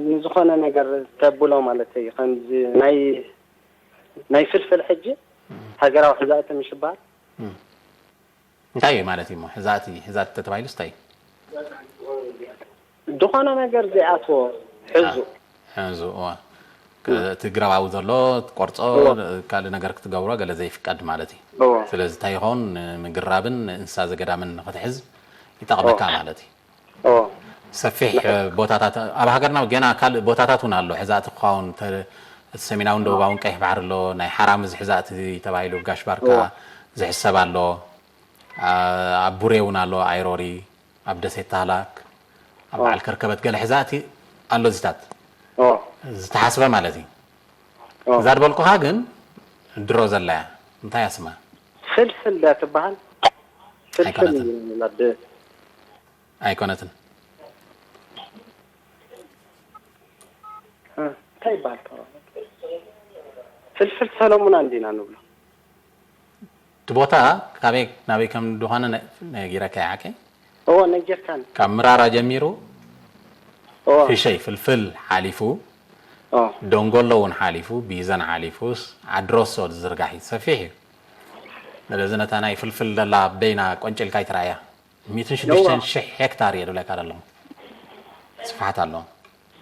ንዝኾነ ነገር ተብሎ ማለት እዩ። ከምዚ ናይ፣ ናይ ፍልፍል ሕጂ እም። ሃገራዊ ሕዛእቲ ምሽ ይበሃል? እም። እንታይ እዩ ማለት እዩ እሞ? ሕዛእቲ፣ ሕዛእቲ ተተባሂሉስ እንታይ እዩ? ዝኾነ ነገር ዘይኣትዎ ሕዙእ። አ፣ ሕዙእ፣ እዋ። እ። ክ-፣ እቲ ግራባዊ ዘሎ ትቆርጾ፣ እዎ። ካልእ ነገር ክትገብሮ ገለ ዘይፍቀድ ማለት እዩ። እዎ። ስለዚ እንታይ ይኸውን? ንምግራብን ንእንስሳ ዘገዳምን ንኽትሕዝ ይጠቕመካ እዎ። ማለት እዩ። እዎ። ሰፊሕ፣ ልክዕ። እ፣ ቦታታት ኣብ ሃገርና ገና ካልእ ቦታታት እውን ኣሎ። ሕዛእቲ ክኸውን ተ-፣ ሰሜናውን ደቡባውን ቀይሕ ባሕሪ ኣሎ። ናይ ሓራምዝ ሕዛእቲ ተባሂሉ ጋሽ ባርካ እዎ። ዝሕሰብ ኣሎ። ኣ-፣ ኣብ ቡሬ እውን ኣሎ፣ ኣይሮሪ፣ ኣብ ደሴት ታህላክ፣ ኣብ ኦ። በዓል ከርከበት ገለ ሕዛእቲ ኣሎ እዚታት። ኦ። ዝተሓስበ ማለት እዩ። ኦ። እዛ ዝበልኩኻ ግን ድሮ ዘላ እያ። እንታይ እያ ስማ? ፍልፍል ድያ ትበሃል? ፍልፍል ኣይኮነትን። ይብላ ብ-፣ ኣይኮነትን። እ፣ እንታይ ይበሃል? ፍልፍል ሰለሙን እንዲና ንብሎ። እቲ ቦታ ካበይ ናበይ ከም ዝኾነ ነ-፣ ነጊረካ እየ፣ ሓቀይ? እዎ፣ ነጊርካኒ። ካብ ምራራ ጀሚሩ እዎ። ፊሸይ ፍልፍል ሓሊፉ፣ እዎ። ደንጎሎ እውን ሓሊፉ፣ ቢዘን ሓሊፉስ፣ ዓድሮሶ ዝዝርጋሕ እዩ፣ ሰፊሕ እዩ። ስለዚ ነታ ናይ ፍልፍል ደላ በይና ቆንጭልካ ኣይትረኣያ። ሚእትን ሽዱሽተን እዎ። ሽሕ ሄክታር እየ ዝብለካ ዘለኹ። ስፍሓት ኣለዎ።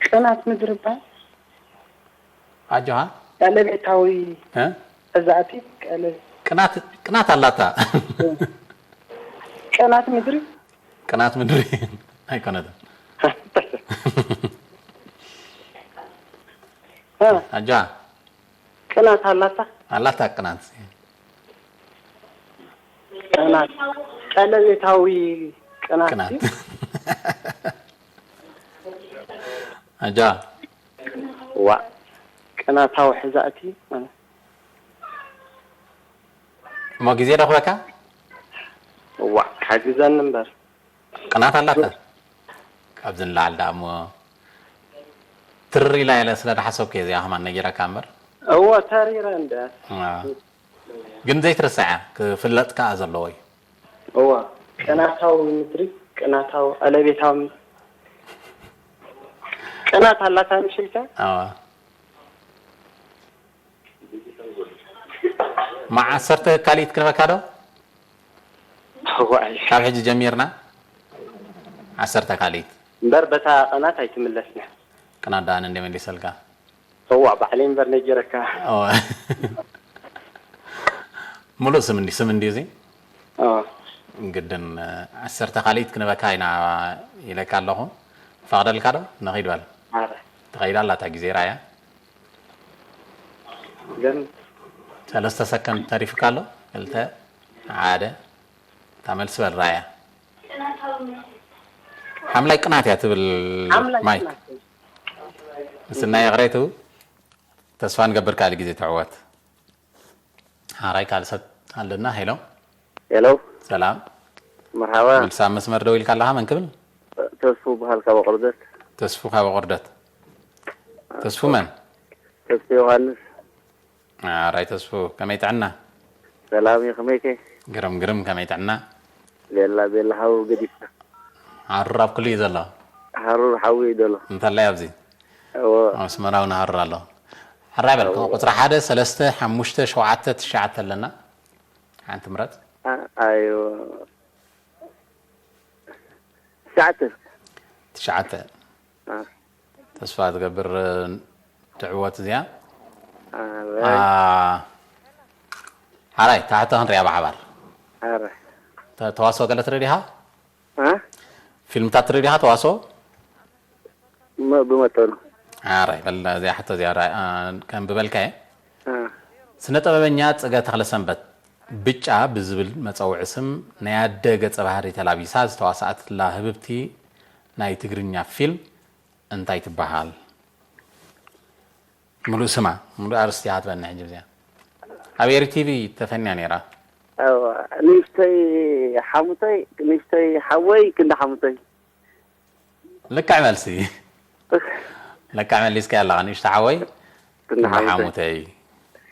ቅናት ምድሪ ይበሃል። ኣጆኻ። ቀለቤታዊ እ? ሕዛእቲ ቀለ-፣ ቅናት፣ ቅናት ኣላታ። ቅናት ምድሪ? ቅናት ምድሪ ኣይኮነትን። እ። ኣጆኻ። ቅናት ኣላታ? ኣላታ ቅናት። ቅናት። ቀለቤታዊ ቅናት ቅናት። ድዩ? ኣጆኻ። ዋእ፣ ቅናታዊ ሕዛእቲ ማለት። እሞ ግዜ ዶ ክበካ? ዋእ፣ ሓግዘኒ እምበር። ቅናት ኣላታ። ካብዚ ንላዕሊ ደኣ እሞ ትርር ኢላ ኢለ ስለ ዝሓሰብኩ እየ እዚኣ ከማን ነጊረካ እምበር። እወ፣ ተሪረ እንደ። ኣዎ። ግን ዘይትርስዓ፣ ክፍለጥ ከኣ ዘለዎ እዩ። እወ፣ ቅናታዊ ምድሪ፣ ቅናታዊ፣ ቀለቤታዊ ምድሪ። ቅናት ኣላታ ምሽ ኢልካ? ኣዎ። መዓ ዓሰርተ ካልኢት ክንበካ ዶ? እዋይ። ካብ ሕጂ ጀሚርና ዓሰርተ ካልኢት። እምበር በታ ቀናት ኣይትምለስን እያ። ቅናት ደኣ ኣነ እንደ መሊሰልካ። እዋ ባዕለይ እምበር ነጊረካ። እዋ። ሙሉእ ስም እንዲ-፣ ስም እንድዩ እዚ? እዋ። ግድን፣ እ፣ ዓሰርተ ካልኢት ክንበካ ኢና ኢለካ ኣለኹ። ፈቕደልካ ዶ? ንኺድ በል። ኣረ። ትኸይድ ኣላ እታ ግዜ ራእያ። ግን ሰለስተ ሰከንድ ተሪፉካ ኣሎ። ክልተ፣ ሓደ። እታ መልሲ በል ራእያ። ሓምላይ ቅናት እያ ትብል ሓምላይ ማይክ። ቅናት። ምስናይ ይቕሬቱ ተስፋ ንገብር ካልእ ግዜ ትዕወት። ሓራይ ካልእ ሰብ ኣለና። ሄሎ። ሄሎ። ሰላም። መርሓባ። መልሲ ኣብ መስመር ደው ኢልካ ኣለኻ። መን ክብል? ተስፉ በሃል ካብ ኣቑርደት። ተስፉ ካብ ኣቑርደት። ተስፉ መን? ተስፉ ዮሃንስ። ሓራይ ተስፉ፣ ከመይ ጥዕና? ሰላም እዩ፣ ከመይከ? ግርም፣ ግርም፣ ከመይ ጥዕና? ቤላ፣ ቤላ፣ ሓው ገዲፍካ። ሃሩር ኣብ ኩሉ እዩ ዘሎ። ሃሩር ሓዊ እዩ ዘሎ። እንተላይ ኣብዚ? እዎ። ኣብ ኣስመራ እውን ሃሩር ኣሎ። ሕራይ በል፣ እዎ። ቁጽሪ ሓደ፣ ሰለስተ፣ ሓሙሽተ፣ ሸውዓተ፣ ትሽዓተ ኣለና። ሓንቲ ምረጽ። ኣ-፣ ኣይዎ። ትሽዓተ። ትሽዓተ። ኣ። ተስፋ ትገብር፣ እ፣ ትዕወት እዚኣ። ኣረ። ኣ፣ ሓራይ፣ ታሕቲ ክንሪኣ ብሓባር። ኣረ። ተ-፣ ተዋስኦ ገለ ትርኢ ዲኻ? ኣ? ፊልምታት ትርኢ ዲኻ ተዋስኦ? መ-፣ ብመጠኑ። ኣረ፣ በል እዚኣ ሕቶ እዚኣ ራ-፣ ኣ፣ ከንብበልካ እየ። ኣ። ስነ ጥበበኛ ጽገ ተኽለሰንበት ብጫ ብዝብል መጸውዒ ስም ናይ ኣደ ገጸ ባህሪ ተላቢሳ ዝተዋስኣትላ ህብብቲ ናይ ትግርኛ ፊልም እንታይ ትበሃል? ምሉእ ስማ፣ ምሉእ ኣርእስቲ እያ ክትበኒ ሕጂ ብዚኣ። ኣብ ኤሪ ቲቪ ተፈንያ ነይራ። እዋ፣ ንእሽተይ ሓሙተይ፣ ንእሽተይ ሓወይ፣ ክንዲ ሓሙተይ። ልክዕ መልሲ። ልክዕ መሊስካ ኣለኻ። ንእሽቶ ሓወይ፣ ክንዲ ክንዲ ሓሙተይ። ሓሙተይ።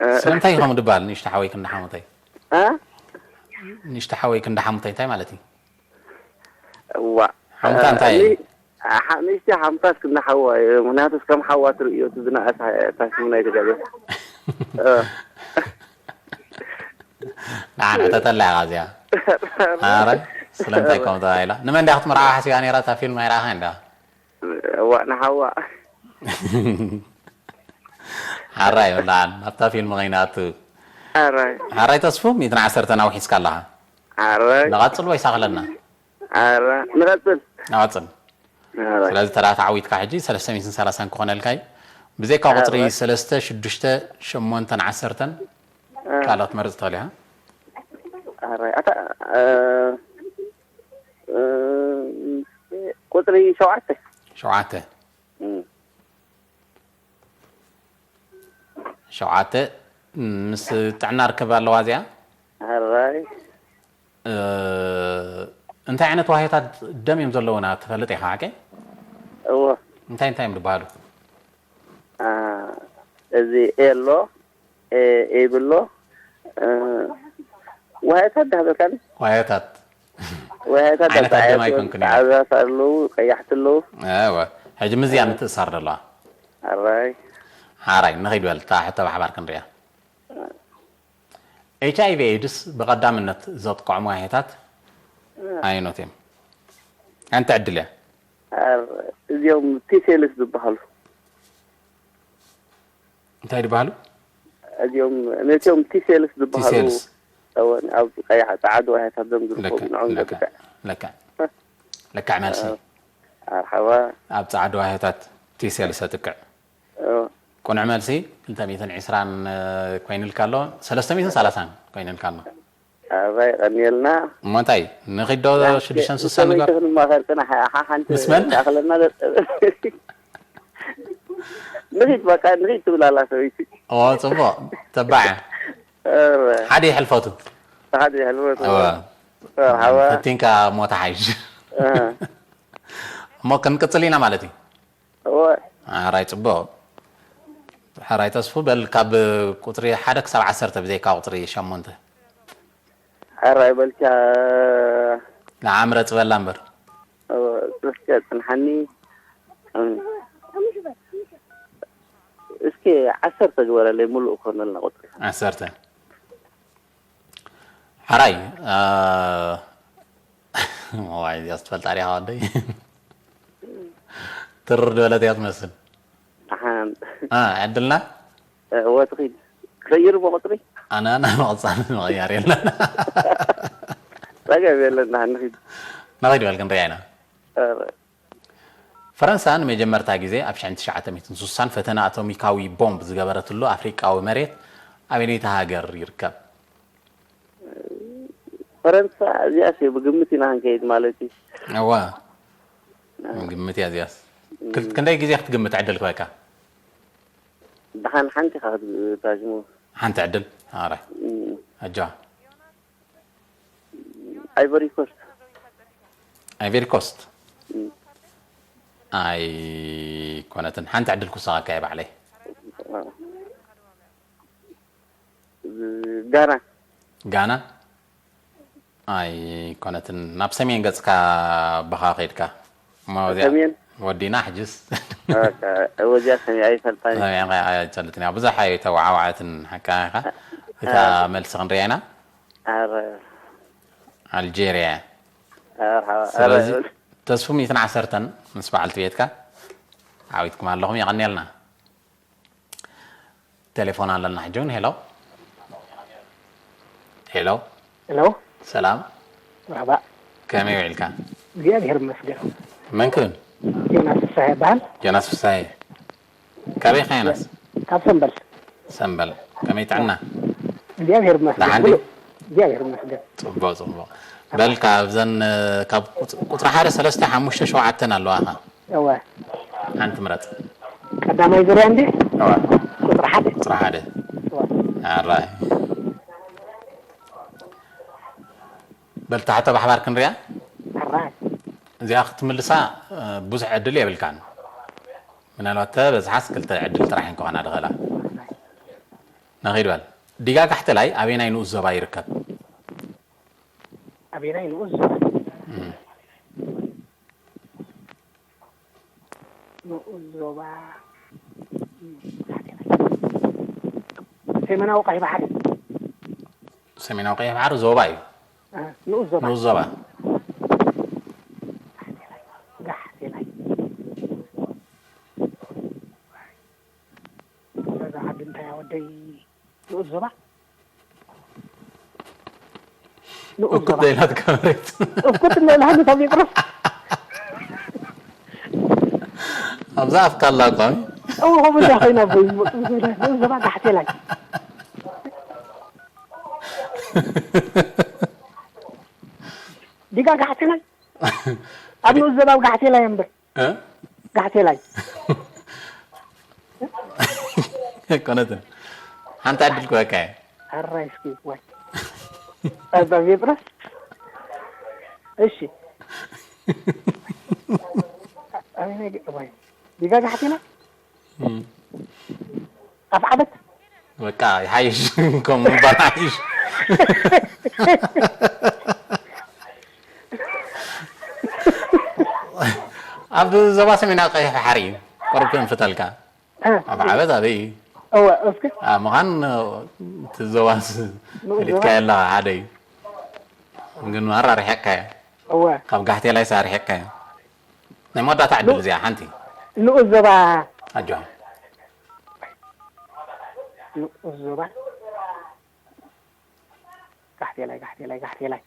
እ። ስለምንታይ እዩ ከምኡ ድበሃል? ንእሽቶ ሓወይ፣ ክንዲ ሓሙተይ። እ? ንእሽቶ ሓወይ፣ ክንዲ ሓሙተይ እንታይ ማለት እዩ? እዋ። ሓሙታ እንታይ እ፣ እዩ? ኒ-፣ ሓ-፣ ንእሽቶ ሓሙታስ ክንዲ ሓዋ እዩ። ምክንያቱስ ከም ሓዋ ትርእዮ፣ እቲ ዝነኣሰ ታሽሙ ናይ ተጋገ። እ። ንዓና ተጠላዕኻ እዚኣ። ኣረ፣ ስለምንታይ ከምኡ ተባሂላ? ንመን ድያ ክትምርዓዋ ሓሲባ ነይራ እታ ፊልም ኣይረኣኻን ዳ? እዋ፣ ንሓዋ። ሓራይ፣ ወላዓን፣ ኣብታ ፊልም ኸይንኣቱ። ሓራይ። ሓራይ ተስፉ፣ ሚእትን ዓሰርተን ኣውሒስካ ኣለኻ። ሓራይ። ንቐጽል ወይስ ኣኽለና? ኣረ፣ ንቐጽል። ንቐጽል። ኣረ። ስለዚ ተራ ተዓዊትካ ሕጂ ሰለስተ ሚእትን ሰላሳን ክኾነልካ እዩ። ብዘይካ ኣረ። ቁጽሪ ሰለስተ፣ ሽዱሽተ፣ ሸሞንተን ዓሰርተን ኣረ። ካልኦት መርጽ ትኽእል ኢኻ። ኣረ፣ ኣታ፣ እ፣ እ፣ ቁጽሪ ሸውዓተ። ሸውዓተ። እም። ሸውዓተ፣ ምስ ጥዕና ርክብ ኣለዋ እዚኣ? ኣራይ። እ፣ እንታይ ዓይነት ዋህዮታት ደም እዮም ዘለዉና ትፈልጥ ኢኻ ሓቀይ? እወ። እንታይ እንታይ እዮም ዝበሃሉ? አ፣ እዚ ኤ ኣሎ፣ ኤ፣ ኤ ኣሎ፣ እ፣ ዋህዮታት ዳበልካኒ? ዋህዮታት። ዋህዮታት ዓይነታት ደም ዳበልካኒ? ኣይኮንኩን ኢለ። ጻዕዳታት ኣለዉ፣ ቀያሕቲ ኣለዉ። እወ። ሕጂ ምስዚኣ እ። ምትእሳር ዘለዋ። ኣራይ። ሓራይ፣ ንኺድ በል፣ እታ ሕቶ ብሓባር ክንሪኣ። ኤች ኣይ ቪ ኤድስ ብቐዳምነት ዘጥቅዖም ዋህዮታት እ። ኣየኖት እዮም? ሓንቲ ዕድል እያ። ኣር-፣ እዚኦም ቲ ሴልስ ዝበሃሉ። እንታይ ዝበሃሉ? እዚኦም፣ ነቲኦም ቲ ሴልስ ዝበሃሉ፣ ቲ ሴልስ። እወ፣ ኣብ ቀያሕ ጻዕዳ ዋህዮታት ደም ዝርከቡ ልክዕ፣ ንዖም ልክዕ፣ ዘጥቅዕ። ልክዕ። ልክዕ መልሲ። እ፣ መርሓባ። ኣብ ጻዕዳ ዋህዮታት ቲ ሴልስ ዘጥቅዕ። ኦ። ቅኑዕ መልሲ ክልተ ሚእትን ዕስራን ኮይኑልካ ኣሎ፣ ሰለስተ ሚእትን ሰላሳን ኮይኑልካ ኣሎ። ኣባይ ቀንየልና። እሞ እንታይ ንኺድ ዶ ሽዱሽተን ስሳን ንገር? ሰበይቲ ክንማኸር ጽናሕ፣ ሓ-፣ ሓንቲ ምስ መን? ተኣኽለና ዶ-፣ ንኺድ በቃ፣ ንኺድ ትብል ኣላ ሰበይቲ። ኦ፣ ጽቡቕ። ተባዕ። ኧረ። ሓደ ይሕልፈቱ። ሓደ ይሕልፈቱ። እወ። መርሓባ። ፈቲንካ ሞታ ሓይሽ። እ። እሞ ክንቅጽል ኢና ማለት እዩ። እወ። ሓራይ ጽቡቕ። ሓራይ ተስፉ፣ በል ካብ ቁጽሪ ሓደ ክሳብ ዓሰርተ ብዘይካ ቁጽሪ ሸሞንተ። ሓራይ በልካ። ንዓ ምረጽ በላ እምበር። እወ፣ እስከ ጽንሓኒ። እም። እስኪ ዓሰርተ ግበረለይ፣ ሙሉእ ክኾነልና ቁጽሪ። ዓሰርተ። ሓራይ፣ እ፣ ዋይ፣ እዚኣስ ትፈልጣ ዲኻ ወደይ? ትርር ዝበለት እያ ትመስል። ኣሓን። ኣ፣ ዕድልና? እወ፣ ትኺድ። ክቕይር እሞ ቁጽሪ? ኣነ፣ ኣነ መቕጻል ምቕያር የለን። ጸገም የለን፣ ንሓን ንኺድ። ንኺድ በል ክንሪኣ ኢና። ኧረ። ፈረንሳ ንመጀመርታ ግዜ ኣብ ሸሕን ትሽዓተ ሚእትን ስሳን ፈተነ ኣቶሚካዊ ቦምብ ዝገበረትሉ ኣፍሪቃዊ መሬት ኣበየነይቲ ሃገር ይርከብ? ፈረንሳ፣ እዚኣስ ብግምት ኢና ክንከይድ ማለት እዩ። እዋ፣ አ። ግምት እያ እዚኣስ። ክል-፣ እም። ክንደይ ግዜ ክትግምት ዕድል ክበካ? ደሓን ሓንቲ ኢኻ ክትታሽሙ። ሓንቲ ዕድል? ኣረ። እም። ኣጆኻ። ኣይቨሪ ኮስት። ኣይቨሪ ኮስት? እም። ኣይኮነትን። ሓንቲ ዕድል ክውሰኸካ እየ ባዕለይ። አ። ጋና። ጋና? ኣይኮነትን። ናብ ሰሜን ገጽካ በኻ ከይድካ። እሞ እዚኣ ሰሜን? ወዲና ሕጅስ። በቃ፣ እወ፣ እዚኣ ሰሜን ኣይፈልጣን። ሰሜን ከ-፣ ኣይፈልጥን እያ። ብዙሕ ኣይተወዓወዐትን ሓቃ ኢኻ። እታ አ። መልሲ ክንሪኣ ኢና። ኣረ። ኣልጄርያ። ኣረ፣ ሓ-፣ ስለዚ ኣረ። ተስፉ ሚእትን ዓሰርተን ምስ በዓልቲ ቤትካ ዓዊትኩም ኣለኹም። የቐንየልና። ቴሌፎን ኣለና ሕጂ እውን። ሄሎ። ሄሎ። ሄሎ። ሰላም። መርሓባ። ከመይ ውዒልካ? እግዚኣብሔር ይመስገን። መን ክብል? ዮናስ ፍስሐ ይበሃል። ዮናስ ፍስሐ። ካበይ ኢኻ ዮናስ? ካብ ሰምበል። ሰምበል። ከመይ ጥዕና? እግዚኣብሔር ይመስገን። ደሓን ድዩ? ብሉ-፣ እግዚኣብሔር ይመስገን። ጽቡቕ፣ ጽቡቕ። በል ካብዘን፣ ካብ ቁጽ-፣ ቁጽሪ ሓደ፣ ሰለስተ፣ ሓሙሽተ፣ ሸውዓተን ኣለዋኻ። እወ። ሓንቲ ምረጽ። ቀዳማይ ዙርያ እንዴ? እወ። ቁጽሪ ሓደ። ቁጽሪ ሓደ። እወ። ኣራይ። በል፣ ታሕቶ ብሓባር ክንሪኣ? ኣራይ። እዚኣ ክትምልሳ፣ እ፣ ብዙሕ ዕድል የብልካን። ምናልባት ተበዝሓስ ክልተ ዕድል ጥራሕ እየን ክኾና ዝኽእላ። ኣራይ። ንኺድ በል። ዲጋ ጋሕቴላይ ኣበየናይ ንኡስ ዞባ ይርከብ? ኣበየናይ ንኡስ ዞባ? እም። ንኡስ ዞባ፣ ሰሜናዊ ቀይሕ ባሕሪ። ሰሜናዊ ቀይሕ ባሕሪ ዞባ እዩ። እ፣ ንኡስ ዞባ። ንኡስ ዞባ። ጋሕቴላይ። እዛ ዓዲ እንታይ እያ ወደይ? ንኡስ ዞባ? ንኡስ እኩት ዞባ። ዘይናትካ መሬት። እኩት እንዳ ኢልካ ነታ ጴጥሮስ። ኣብዛ ኣፍካ ኣላ እኮ። እው፣ ከምኡ እንዳ ኮይና እኮ እዩ ዝመጡ። ንኡስ ዞባ ጋሕቴላይ። ዲጋ ጋሕቴላይ? ኣብ ንኡስ ዞባ ኣብ ጋሕቴላይ እምበር። እ? ጋሕቴላይ። ኣይኮነትን። ሓንቲ ዕድል ክበካ እየ። ኣራይ እስኪ ዋይ። ኣባ ጴጥሮስ። እሺ። ኣበይ ናይ ገ-፣ ዋይ። ዲጋ ጋሕቴላይ? እም። ኣፍዓበት? በቃ ይሓይሽ፣ ከምኡ ምባል ይሓይሽ። ኣብ ዞባ ሰሜናዊ ቀይሕ ባሕሪ እዩ። ቅሩብ ክእንፍተልካ። እ። ኣፍዓበት ኣበይ እዩ? እወ፣ እስኪ። ኣብ ምዃን እቲ ዞባስ ንኡስ ዞባ? ፈሊጥካዮ ኣለኻ፣ ሓደ እዩ። ግን ማራ ርሒቕካዮ። እወ። ካብ ጋሕቴላይስ ኣርሒቕካዮ። ናይ መወዳእታ ዕድል ኑ-፣ እዚኣ ሓንቲ። ንኡስ ዞባ። ኣጆኻ። ንኡስ ዞባ። ጋሕቴላይ፣ ጋሕቴላይ፣ ጋሕቴላይ።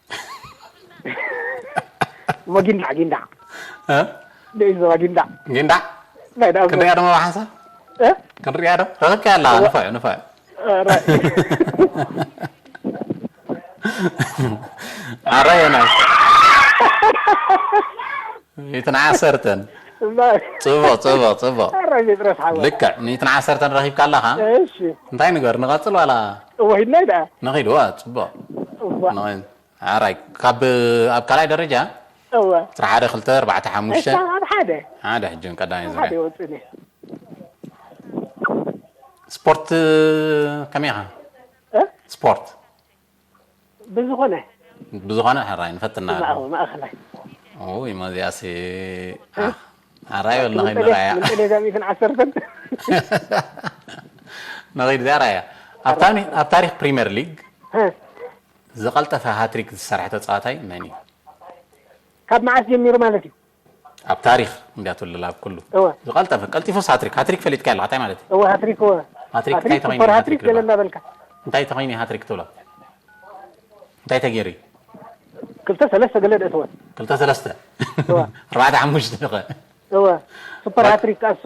እሞ ጊንዳዕ፣ ጊንዳዕ። እ? ንኡስ ዞባ ጊንዳዕ። ጊንዳዕ? ናይ ደኣ ክንሪኣ ዶ ብሓንሳብ? እ? ክንሪኣ ዶ? ረኺብካያ ኣለኻ፣ እዋ። ንፋዕ፣ ንፋዕ። ኧረ። ኣረ ዮናስ። ሚእትን ዓሰርተን። እማ። ጽቡቕ፣ ጽቡቕ፣ ጽቡቕ። ኣረ ጴጥሮስ ሓወይ። ልክዕ፣ ሚእትን ዓሰርተን ረኺብካ ኣለኻ። እሺ። እንታይ ንገር፣ ንቐጽል ዋላ? እወ፣ ሂድናይ ደኣ። ንኺድ፣ እዋ፣ ጽቡቕ። እዋ። ንኺድ። ኣራይ፣ ካብ፣ ኣብ ካልኣይ ደረጃ? እወ። ዕስራ ሓደ፣ ክልተ፣ ኣርባዕተ፣ ሓሙሽተ? እስካብ ኣብ ሓደ። ሓደ ሕጂ ቀዳማይ ኣብ ዙርያ። ሓደ ይወጽእኒ። ስፖርት ከመይ ኢኻ? እ? ስፖርት? ብዝኾነ። ብዝኾነ ሕራይ ንፈትና። ማእኸ-፣ ማእኸላይ። ኦይ፣ መዚኣሲ፣ እ? ኣህ፣ ኣራይ በልና ምንጥሌ-፣ ከይንራያ። ምንጥሌ እዛ ሚእትን ዓሰርተን። ንኸይድ እዚኣ ራያ። ኣብ ታኒ-፣ ኣብ ታሪኽ ፕሪምየር ሊግ እ። ዝቐልጠፈ ሃትሪክ ዝሰርሐ ተጻዋታይ መን እዩ? ካብ መዓስ ጀሚሩ ማለት እዩ? ኣብ ታሪኽ እንዲያ ትብልላ ኣብ ኩሉ እወ ዝቐልጠፈ ቀልጢፉስ ሃትሪክ ሃትሪክ ፈሊጥካ ኣለኻ እንታይ ማለት እዩ? እወ ሃትሪክ እወ ሃትሪክ እንታይ ሃትሪክ ተኾይኑ ሱፐር እዩ ሃትሪክ ሃትሪክ ገለ ዝበሃል? እናበልካ እንታይ ተኾይኑ እዩ ሃትሪክ ትብሎ? እንታይ ተገይሩ እዩ? ክልተ ሰለስተ ገለ ደእትወ ክልተ ሰለስተ እወ ኣርባዕተ ሓሙሽተ ኸ እወ ሱፐር ሃትሪክ ኣሱ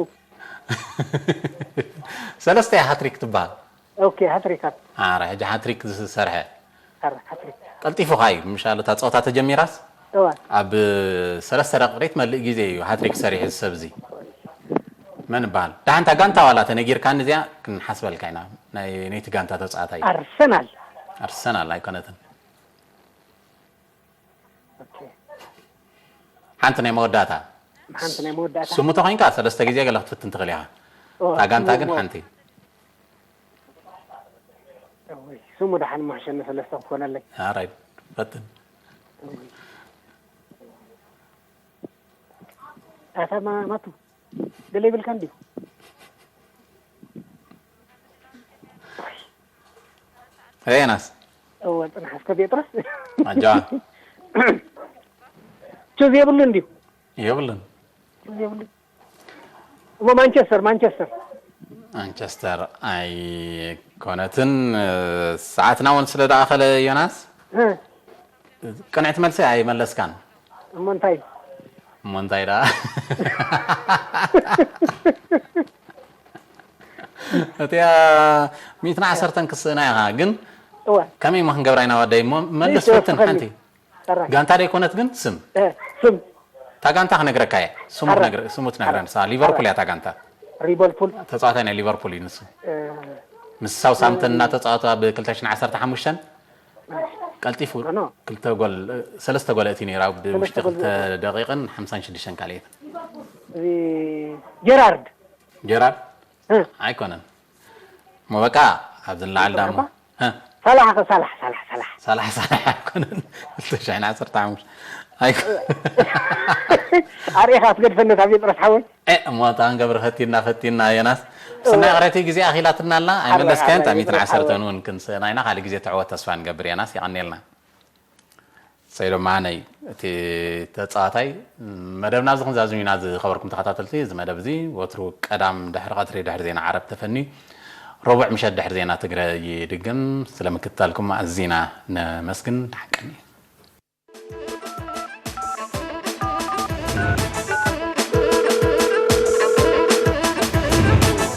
ሰለስተ እያ ሃትሪክ ትበሃል። ኦኬ ሃትሪክ ኣሱ ኣረ ሕጂ ሃትሪክ ዝሰርሐ ኣረ ሃትሪክ ቀልጢፉ ኸ እዩ ምሻሉ እታ ፀወታ ተጀሚራስ እወ ኣብ ሰለስተ ደቂቕ ዘይትመልእ ግዜ እዩ ሃትሪክ ሰሪሑ እዚ ሰብ እዚ። መን ይበሃል? ደሓን እታ ጋንታ ዋላ ተነጊርካኒ እዚኣ ክንሓስበልካ ኢና። ናይ ነይቲ ጋንታ ተፃዋታይ ኣርሰናል ኣርሰናል ኣይኮነትን። ኦኬ ሓንቲ ናይ መወዳእታ ሓንቲ ናይ መወዳእታ ስሙ ተኾይንካ ሰለስተ ግዜ ገለ ክትፍትን ትኽእል ኢኻ። እወ እታ ጋንታ ግን እወ ሓንቲ እወ ስሙ ደሓን መሕሸኒ ሰለስተ ክኾነለይ ኣራይ ፈትን ኣታ ማ- ማቱ ገለ ይብልካ እንዲሁ ሄናስ እወ ፅናሕ እስከ ጴጥሮስ ኣጃዋ ቹዝ የብሉ እንዲሁ የብሉን ቹዝ የብሉ እሞ ማንቸስተር ማንቸስተር ማንቸስተር ኣይኮነትን። ሰዓትና እውን ስለ ደኣኸለ ዮናስ እ፣ ቅንዕቲ መልሲ ኣይመለስካን። እሞ እንታይ እሞ እንታይ ደኣ እቲኣ ሚእትን ዓሰርተን ክስእና ኢኻ ግን እወ ከመይ እሞ ክንገብራ ኢና ወደይ እሞ መልስ እሺ፣ ፈትን ወስኸኒ። ሓንቲ ጠራይ ጋንታ ደይኮነት ግን ስም እ፣ ስም እታ ጋንታ ክነግረካ እየ ስሙ ኣረ። ክነግረ- ስሙ ትነግረን ሳ ሊቨርፑል እያ እታ ጋንታ ሊቨርፑል ተፃዋታይ ናይ ሊቨርፑል እዩ ንሱ እ፣ ምስ ሳውሳምተን እናተፃወቱ ኣብ ክልተ ሽሕን ዓሰርተ ሓሙሽተን ቀልጢፉ ኖ። ክልተ ጎል ሰለስተ ጎል እቲ ነይራ ኣብ ውሽጢ ጎል ክልተ ደቂቕን ሓምሳን ሽዱሽተን ካልእትን እዚ ጀራርድ ጀራርድ እ፣ ኣይኮነን እሞ በቃ ኣብዚ ንላዓል ዳሞ እ፣ ሳላሕ ከ ሳላሕ ሳላሕ ሳላሕ ሳላሕ ሳላሕ ኣይኮነን ክልተ ሽሕን ዓሰርተ ሓሙሽተ ኣይኮ ኣርእኻ ትገድፈነት ኣብ ጴጥሮስ ሓወይ እ፣ እሞ እታ ክንገብር ፈቲና ፈቲና ዮናስ ሰናይ ቅረቲ ግዜ ኣኺላትና ኣላ ኣይመለስካዮን ኣረ፣ ሚትን ዓሰርተን ኣረ። እውን ክንስእና ኢና ካልእ ግዜ ትዕወት ተስፋ ንገብር ዮናስ የቐንየልና ሰይዶ ማነይ እቲ ተፃዋታይ መደብና ኣብዚ ክንዛዝም ኢና ዝኸበርኩም ተኸታተልቲ እዚ መደብ እዚ ወትሩ ቀዳም ድሕሪ ቀትሪ ድሕሪ ዜና ዓረብ ተፈንዩ ረቡዕ ምሸት ድሕሪ ዜና ትግረ ይድግም ስለምክትታልኩም ኣዚና ነመስግን ደሓቀኒ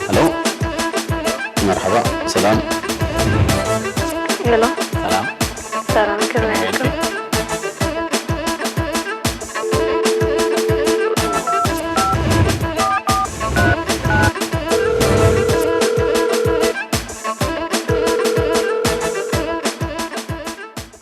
ሄሎ መርሓባ ሰላም ሄሎ ሰላም ሰላም ከመይ